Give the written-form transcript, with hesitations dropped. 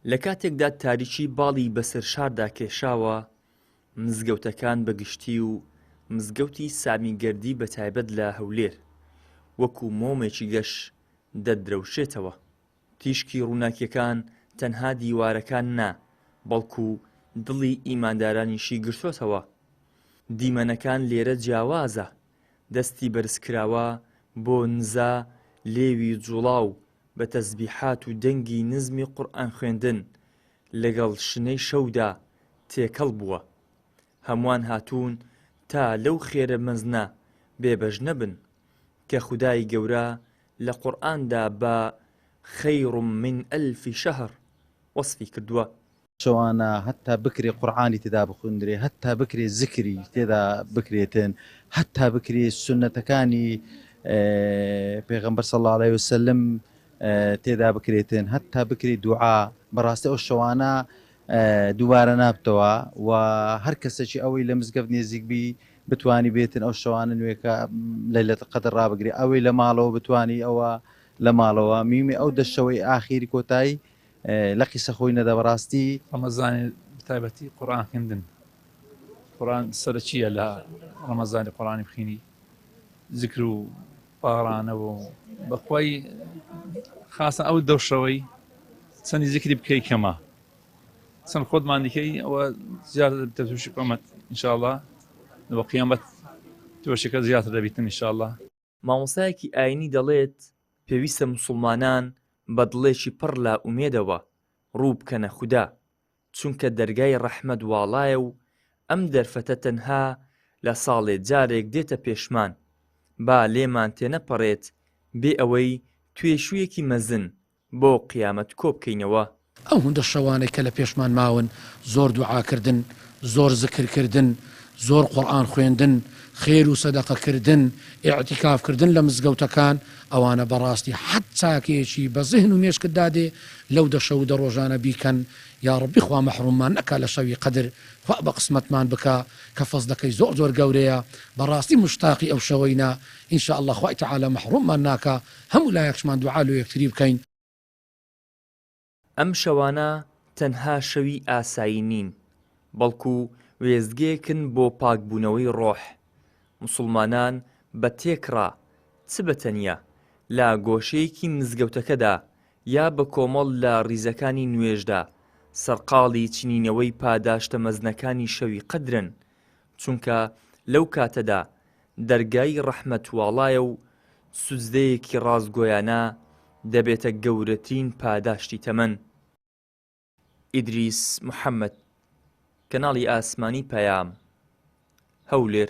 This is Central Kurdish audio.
لە کاتێکدا تاریکی باڵی بەسەر شاردا کێشاوە، مزگەوتەکان بە گشتی و مزگەوتی سامی گەردی بە تایبەت لە هەولێر، وەکو مۆمێکی گەش دەدرەوشێتەوە. تیشکی ڕووناکیەکان تەنها دیوارەکان نا، بەڵکو دڵی ئیماندارانیشی گرتۆتەوە. دیمەنەکان لێرە جیاوازە، دەستی بەرزکراوە بۆ نزا، لێوی جوڵاو بە تەزبیحات و دەنگی نزمی قورئان خوێندن لەگەڵ شنەی شەودا تێکەڵ بووە. هەمووان هاتوون تا لەو خێرە مەزنە بێبەش نەبن کە خودای گەورە لە قورئاندا بە خیر من الف شهر وەسفی کردووە. شەوانە هەتا بکرێ قورعانی تێدا بخوندرێ هەتا بکرێ زکری تێدا بکرێتن هەتا بکرێ سوننەتەکانی پێغەمبەر صلی اللە علیه وسلم تێدا بکرێتن هەتا بکرێ دوعا بەڕاستی ئەو شەوانە دووبارە نابتەوە و هەر کەسێکی ئەوەی لە مزگەفت نێزیک بی بتانی بێتن ئەو شەوانە نوێکە لەیلەت قەدر ڕابگرێ ئەوەی لە ماڵەوە بتانی ئەوە لە ماڵەوە میمی ئەو دەشەوەی ئاخیری کۆتایی لە قیسە خۆی نەدا بەڕاستی. ڕەمەزانی بەتایبەتی قورئان خوێندن قورئان سەرەکیە لە ڕەمەزانی قورئانی بخینی زکر و پاڕانەوە و بەخوای خاصە ئەو دەوشەوەی چەندی زیکری بکەی کەمە چەند خۆتمان دیکەی ئەوە زیاتر دەبیتە تووشی قەمەت ئینشاءاللە بە قیامەت تووشەکە زیاتر دەبیتن ئینشاءاللە. مامۆستایەکی ئاینی دەڵێت، پێویستە موسڵمانان بە دڵێکی پڕ لە ئومێدەوە ڕوو بکەنە خودا، چونکە دەرگای ڕەحمەت واڵایە و ئەم دەرفەتە تەنها لە ساڵێ جارێک دێتە پێشمان، با لێمان تێنەپەڕێت بێ ئەوەی توێشوویەکی مەزن بۆ قیامەت کۆبکەینەوە. ئەو هوندە شەوانەی کە لە پێشمان ماون زۆر دوعا کردن، زۆر زکر کردن، زۆر قورئان خوێندن، خێر و سەدەقە کردن، ئیعتیکاف کردن لە مزگەوتەکان، ئەوانە بەڕاستی حەد چاکەیەکی بە زهن و مێشکتدا دێ، لەو دە شەو و دە ڕۆژانە بیکەن، یاڕەبی خوا مەحروممان نەکا لە شەوی قەدر، خوا بە قسمەتمان بکا کە فەزلەکەی زۆر زۆر گەورەیە، بەڕاستی موشتاقی ئەو شەوەینە، ان شاء اللە خوای تەعالا مەحروممان ناکا، هەموو لایەکشمان دوعا لۆ یەکتری بکەین. ئەم شەوانە تەنها شەوی ئاسایی نین، بەڵکو وێستگەیەکن بۆ پاکبوونەوەی ڕۆح. موسڵمانان بە تێکڕا، چ بە تەنیا لە گۆشەیەکی مزگەوتەکەدا یا بە کۆمەڵ لە ڕیزەکانی نوێژدا، سەرقاڵی چنینەوەی پاداشتە مەزنەکانی شەوی قەدرن، چونکە لەو کاتەدا دەرگای ڕەحمەت واڵایە و سوجدەیەکی ڕاستگۆیانە دەبێتە گەورەترین پاداشتی تەمەن. ئیدریس محەمەد، کەناڵی ئاسمانی پەیام، هەولێر.